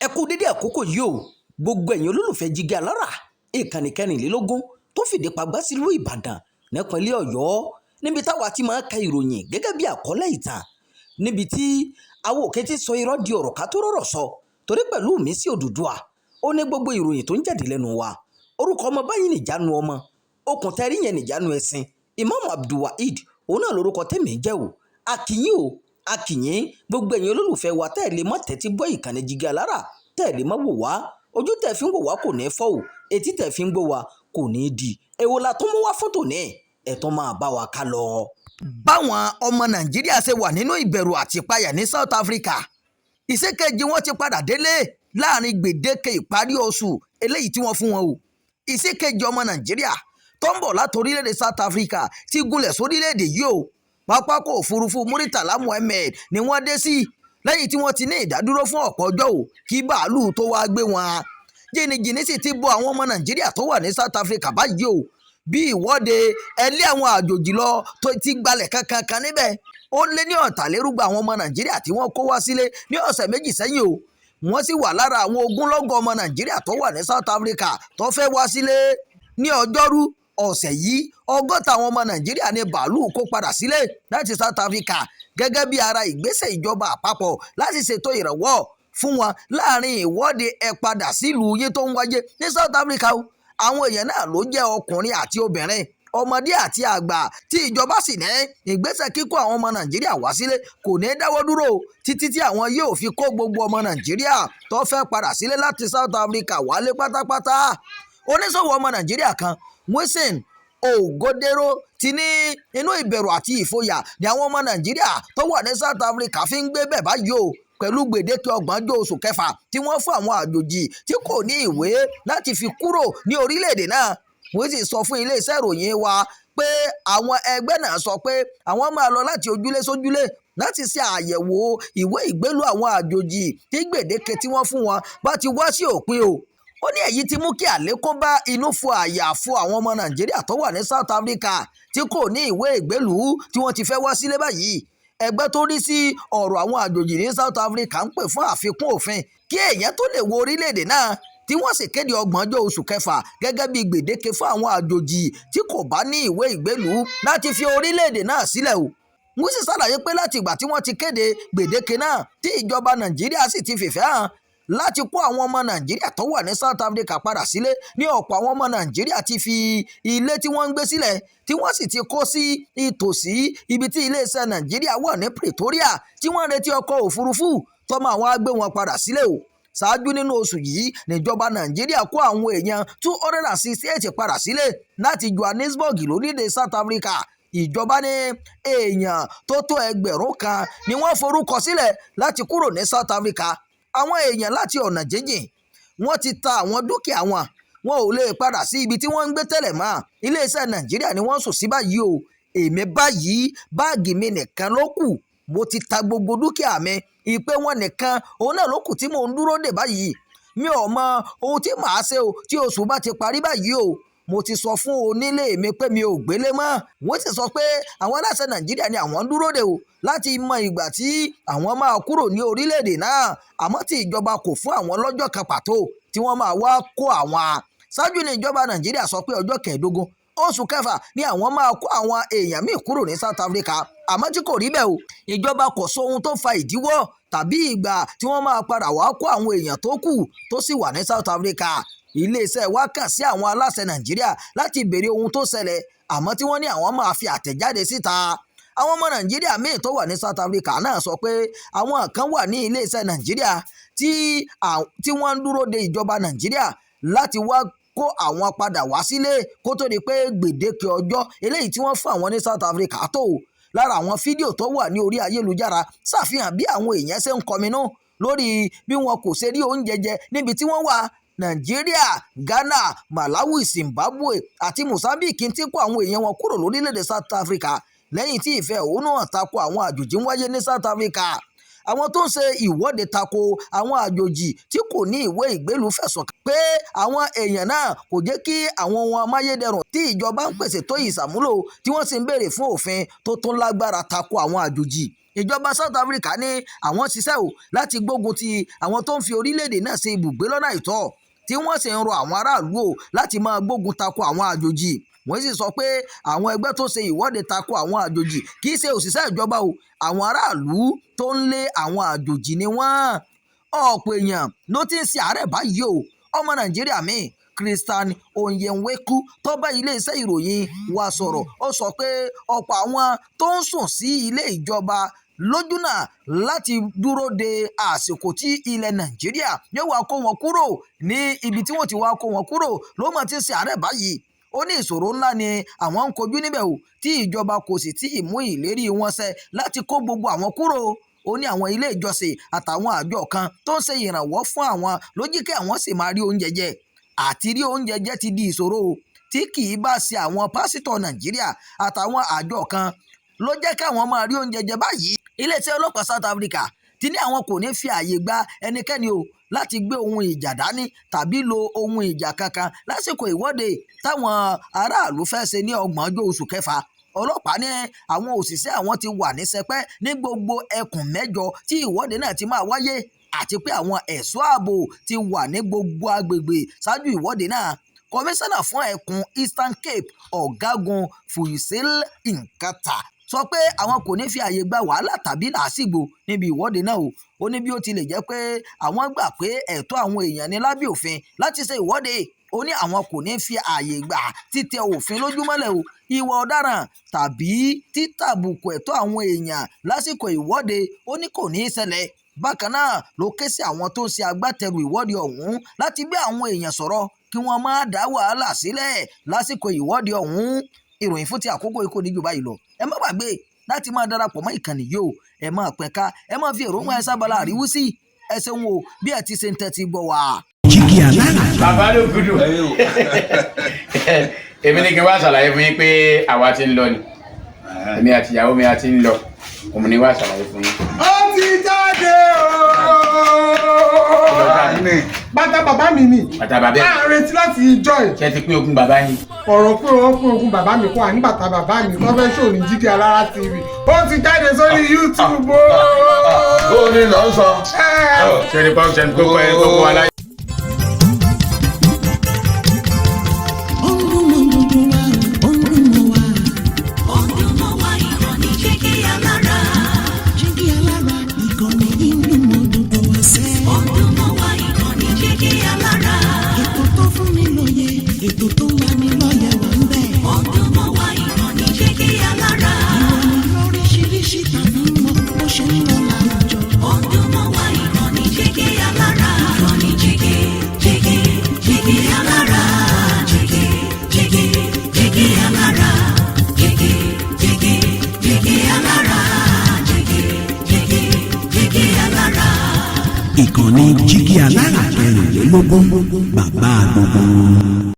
Ẹ kú dédé àkókò yìí o, gbogbo ẹ̀yin olólùfẹ́ Jígí Alára, ìkànnì 24 tó fìdí pagbá sílùú Ìbàdàn nípínlẹ̀ Ọ̀yọ́, níbi táwa ti máa ń ka ìròyìn gẹ́gẹ́ bí àkọlé ìtàn, níbi tí àwọn òkè ti sọ irọ́ di ọ̀rọ̀ ká tó rọ̀rọ̀ sọ, torí pẹ̀lú mi sí Odùduwà ó ní gbogbo ìròyìn tó ń jáde lẹ́nu wa. Orúkọ ọmọ báyìí nìjánu ọmọ okùn tẹ́rí yẹn nìjánu ẹ̀sìn. Imam Abdulwaheed òun náà lórúkọ tèmi jẹ́ o. Akínyìn o, akínyìn gbogbo ẹ̀yin olólùfẹ́ wa tẹ́ ẹ̀ lè mọ́ tẹ́tí gbọ́ ìkànnì Jígí Alára, tẹ́ ẹ̀ lè mọ́ wò wá. Ojú tẹ́ fi ń wò wá kò ní fọ́ o, etí tẹ́ fi ń gbọ́ wá kò ní di. Èwo la tún mú wá fún tòní? Ẹ̀ tún máa bá wa ká lọ. Báwọn ọmọ Nàìjíríà ṣe wà nínú ìbẹ̀rù àti ìpayà ní South Africa, ìṣèkejì wọn ti padà délé láàrin gbèdéke ìparí oṣù eléyìí tí wọ́n fún wọn o. Ìṣèkejì ọmọ Nàìjíríà tó ń bọ̀ láti orílẹ̀-èdè South Africa ti gúnlẹ̀ sórílẹ̀-èdè yìí o. Pápákọ̀ òfurufú Muritala Muhammed ni wọ́n dé sí lẹ́yìn tí wọ́n ti ní ìdádúró fún ọ̀pọ̀ ọjọ́ o kí bàálù tó wá gbé wọn. Jìnnìjìnnì sì ti bọ́ àwọn ọmọ Nàìjíríà tó wà ní South Africa báyìí o, bí ìwọ́de ẹlé àwọn àjòjì lọ tó ti gbalẹ̀ kankan kan níbẹ̀. Ó lé ní 150 àwọn ọmọ Nàìjíríà tí wọ́n kó wá sílé ní ọ̀sẹ̀ 2 sẹ́yìn o. Wọ́n sì wà lára àwọn ogunlọ́gọ̀ ọmọ Nàìjíríà tó wà ní South Africa tó fẹ́ wá sílé. Ní ọjọ́rú ọ̀sẹ̀ yìí, 60 àwọn ọmọ Nàìjíríà ní bàálù kó padà sílé láti South Africa gẹ́gẹ́ bí ara ìgbésẹ̀ ìjọba àpapọ̀ láti ṣètò ìrànwọ́ fún wọn láàrin ìwọ́de ẹ padà sílùú yín tó ń wáyé ní South Africa o. Àwọn èèyàn náà ló jẹ́ ọkùnrin àti obìnrin, ọmọdé àti àgbà, tí ìjọba sì ní ìgbésẹ̀ kíkó àwọn ọmọ Nàìjíríà wá sílé kò ní dáwọ́ dúró títí tí àwọn yóò fi kó gbogbo ọmọ Nàìjíríà tó fẹ́ padà sílé láti South Africa wálé pátápátá. Oníṣòwò ọmọ Nàìjíríà kan, Wilson Ògòdèrò, ti ní inú ìbẹ̀rù àti ìfòyà ni àwọn ọmọ Nàìjíríà tó wà ní South Africa fi ń gbé bẹ̀ báyìí o, pẹ̀lú gbèdéke 30 oṣù kẹfà tí wọ́n fún àwọn àjòjì tí kò ní ìwé láti fi kúrò ní orílẹ̀-èdè náà. Wọ́n sì sọ fún iléeṣẹ́ ìròyìn wa pé àwọn ẹgbẹ́ náà sọ pé àwọn máa lọ láti ojúlé sójúlé láti ṣe àyẹ̀wò ìwé ìgbélú àwọn àjòjì tí gbèdéke tí wọ́n fún wọn bá ti wá sí òpin o. Ó ní èyí ti mú kí àlékún bá inú fún àyà fún àwọn ọmọ Nàìjíríà tó wà ní South Africa tí kò ní ìwé ìgbélú tí wọ́n ti fẹ́ wá sílé báyìí. Ẹgbẹ́ tó rí sí ọ̀rọ̀ àwọn àjòjì ní South Africa ń pè fún àfikún òfin kí èèyàn tó lè wọ orílẹ̀-èdè náà, tí wọ́n sì kéde 30 oṣù kẹfà gẹ́gẹ́ bí gbèdéke fún àwọn àjòjì tí kò bá ní ìwé ìgbélú láti fi orílẹ̀-èdè náà sílẹ̀ o. Wọ́n sì ṣàlàyé pé láti ìgbà tí wọ́n ti kéde gbèdéke náà, tí ìjọba Nàìjíríà sì ti fìfẹ́ hàn láti kó àwọn ọmọ Nàìjíríà tó wà ní South Africa padà sílé, ní ọ̀pọ̀ àwọn ọmọ Nàìjíríà ti fi ilé tí wọ́n ń gbé sílẹ̀, tí wọ́n sì ti kó sí ìtòsí ibi tí iléeṣẹ́ Nàìjíríà wà ní Pretoria, tí wọ́n ń retí ọkọ̀ òfurufú tọ́mọ àwọn á gbé wọn padà sílé o. Ṣáájú nínú oṣù yìí, níjọba Nàìjíríà kó àwọn èèyàn 268 padà sílé láti Johannesburg lórílẹ̀ South Africa. Ìjọba ní èèyàn tó tó 1,000 ni wọ́n forúkọ sílẹ̀ láti kúrò ní South Africa. Àwọn èèyàn láti ọ̀nà jíjìn, wọ́n ti ta àwọn dúkìá wọn, wọn ò lè padà sí ibi tí wọ́n ń gbé tẹ́lẹ̀ mọ́. Iléeṣẹ́ Nàìjíríà ni wọ́n sùn sí báyìí o. Èmi báyìí, báàgì mi nìkan ló kù, mo ti ta gbogbo dúkìá mi. Ìpè wọn nìkan òun náà ló kù tí mò ń dúró dè báyìí. Mi ò mọ ohun tí màá ṣe o tí oṣù bá ti parí báyìí o. Mo ti sọ fún onílé mi pé mi ò gbélé mọ́. Wọ́n sì sọ pé àwọn aláṣẹ Nàìjíríà ni àwọn ń dúró dè o láti mọ ìgbà tí àwọn máa kúrò ní orílẹ̀-èdè náà, àmọ́ tí ìjọba kò fún àwọn lọ́jọ́ kan pàtó tí wọ́n máa wá kó àwọn. Ṣáájú ní ìjọba Nàìjíríà sọ pé ọjọ́ 15 oṣù kẹfà ni àwọn máa kó àwọn èèyàn míì kúrò ní South Africa, àmọ́ tí kò rí bẹ́ẹ̀ o. Ìjọba kò sọ ohun tó fa ìdíwọ́ tàbí ìgbà tí wọ́n máa padà wá kó àwọn èèyàn tó kù tó sì wà ní South Africa. Iléeṣẹ́ wa kàn sí àwọn aláṣẹ Nàìjíríà láti béèrè ohun tó ṣẹlẹ̀, àmọ́ tí wọ́n ní àwọn máa fi àtẹ̀jáde síta. Àwọn ọmọ Nàìjíríà míì tó wà ní South Africa náà sọ pé àwọn kan wà ní iléeṣẹ́ Nàìjíríà tí wọ́n ń dúró de ìjọba Nàìjíríà láti wá kó àwọn padà wá sílé kó tó di pé gbèdéke ọjọ́ eléyìí tí wọ́n fún àwọn ní South Africa tó. Lára àwọn fídíò tó wà ní orí ayélujára ṣàfihàn bí àwọn èèyàn ṣe ń kọminú lórí bí wọn kò ṣe rí oúnjẹ jẹ níbi tí wọ́n wà. Nàìjíríà, Ghana, Malawi, Zimbabwe àti Mozambique ti kó àwọn èèyàn wọn kúrò lórílẹ̀‐èdè South Africa lẹ́yìn tí ìfẹ̀hónúhàn tako àwọn àjòjì ń wáyé ní South Africa. Àwọn tó ń ṣe ìwọ́de tako àwọn àjòjì tí kò ní ìwé ìgbélùú fẹ̀sùn kàn pé àwọn èèyàn náà kò jẹ́ kí àwọn ohun amáyédẹrùn tí ìjọba ń pèsè tó ìṣàmúlò, tí wọ́n sì ń béèrè fún òfin tó tún lágbára tako àwọn àjòjì. Ìjọba South Africa ní àwọn ṣiṣẹ́ o láti gbógun ti àwọn tó ń fi orílẹ̀-èdè náà ṣe ibùgbé lọ́nà àìtọ́, tí wọ́n sì ń rọ àwọn aráàlú o láti máa gbógun tako àwọn àjòjì. Wọ́n sì sọ pé àwọn ẹgbẹ́ tó ṣe ìwọ́de tako àwọn àjòjì kì í ṣe òṣìṣẹ́ ìjọba o, àwọn aráàlú tó ń lé àwọn àjòjì ni wọ́n. Ọ̀pọ̀ èèyàn ló ti ń ṣe àárẹ̀ báyìí o. Ọmọ Nàìjíríà míì, Christian Onyenweku, tó bá iléeṣẹ́ ìròyìn wa sọ̀rọ̀, ó sọ pé ọ̀pọ̀ àwọn tó ń sùn sí ilé ìjọba lójúnà láti dúró de àsìkò tí ilẹ̀ Nàìjíríà yóò wá kó wọn kúrò ní ibi tí wọ́n ti wá kó wọn kúrò ló mọ̀ tí ń ṣe àárẹ̀ báyìí. Ó ní ìṣòro ńlá ni àwọn ń kojú níbẹ̀ o, tí ìjọba kò sì tí ì mú ìlérí wọn ṣẹ láti kó gbogbo àwọn kúrò. Ó ní àwọn ilé ìjọsìn àtàwọn àjọ kan tó ń ṣe ìrànwọ́ fún àwọn ló jí kí àwọn sì máa rí oúnjẹ jẹ. Àti rí oúnjẹ jẹ ti di ìṣòro o, tí kì í bá ṣe àwọn pásítọ̀ Nàìjíríà àtàwọn àjọ kan ló jẹ́ káwọn máa rí oúnjẹ jẹ báyìí. Iléeṣẹ́ ọlọ́pàá South Africa ti ní àwọn kò ní fi ààyè gba ẹnikẹ́ni o láti gbé ohun ìjà dání tàbí lo ohun ìjà kankan lásìkò ìwọ́de táwọn aráàlú fẹ́ ṣe ní 30 oṣù kẹfà. Ọlọ́pàá ní àwọn òṣìṣẹ́ àwọn ti wà ní sẹpẹ́ ní gbogbo ẹkùn 8 tí ìwọ́de náà ti máa wáyé, àti pé àwọn ẹ̀ṣọ́ ààbò ti wà ní gbogbo agbègbè ṣáájú ìwọ́de náà. Kọmíṣánná fún ẹkùn Eastern Cape, Ọ̀gágun Fuyisile Nkata, sọ pé àwọn kò ní fi ààyè gba wàhálà tàbí làásìgbò níbi ìwọ́de náà o. Ó ní bí ó tilẹ̀ jẹ́ pé àwọn gbà pé ẹ̀tọ́ àwọn èèyàn ní lábẹ́ òfin láti ṣe ìwọ́de, ó ní àwọn kò ní fi ààyè gbà títẹ òfin lójúmọ́lẹ̀ o, ìwà ọ̀daràn tàbí títàbùkù ẹ̀tọ́ àwọn èèyàn lásìkò ìwọ́de. Ó ní kò ní í ṣẹlẹ̀. Bákan náà ló ké sí àwọn tó ń ṣe agbátẹrù ìwọ́de ọ̀hún láti gbé àwọn èèyàn sọ̀rọ̀ kí wọ́n má dá wàhálà sílẹ̀ lásìkò ìwọ́de ọ̀hún. Ìròyìn fún ti àkókò yìí kò ní jù báyìí lọ. Ẹ má gbàgbé láti máa darapọ̀ mọ́ ìkànnì yìí o. Ẹ máa pín ká, ẹ máa fi èròǹgbà ẹ sábàlá àríwísí. Ẹ ṣeun o bí ẹ ti ṣe ń tẹ́tí gbọ́ wá. Jígí Alára. Bàbá ló gudu. Èmi ní kí n wá ṣàlàyé fún yín pé àwa ti ń lọ ni, èmi àti ìyàwó mi a ti ń lọ, òun ni wá ṣàlàyé fún yín. Ó ti jáde ooo. Bàtà bàbá mi ni. Bàtà bàbá ẹ̀. A retí láti ìjọ ẹ̀. Ṣé ti pín ogún bàbá yín? Ọ̀rọ̀ pé wọ́n pín ogún bàbá mi kọ́ àní bàtà bàbá mi tó fẹ́ ṣòro ní Jígí Alára TV. Ó ti jáde sórí YouTube ooo. Ó ní lọ sọ. Ṣé ní pọ́n ṣe ní gbogbo ẹ̀ gbogbo wa láyé. Ó ń dún mọ́ gbogbo wa, ó ń dún mọ́ wa. Ó ń dún mọ́ wa, ìkànnì Jígí Alára. Jígí Alára, ìkànnì yìí ń dún mọ́ gbogbo wa sẹ́. Ó ń dún mọ́ wa, ìkànnì Jígí Alára. Ètò tó fún ni lóye, ètò tó ń lani lọ́yẹ̀ wà ń bẹ̀. Ó ń dún mọ́ wa, ìkànnì Jígí Alára. Ìròyìn lóríṣiríṣi tàbí mọ bó ṣe ń lọ láwùjọ. Ó ń dún mọ́ wa, ìkànnì Jígí Alára. Ìkànnì Jígí, Jígí, Jígí Alára. Jígí, Jígí, Jígí Alára. Jígí, Jígí, Jígí Alára. Jígí, Jígí, Jígí Alára. Ìkànnì Jígí Alára 24, bàbá gbogbo.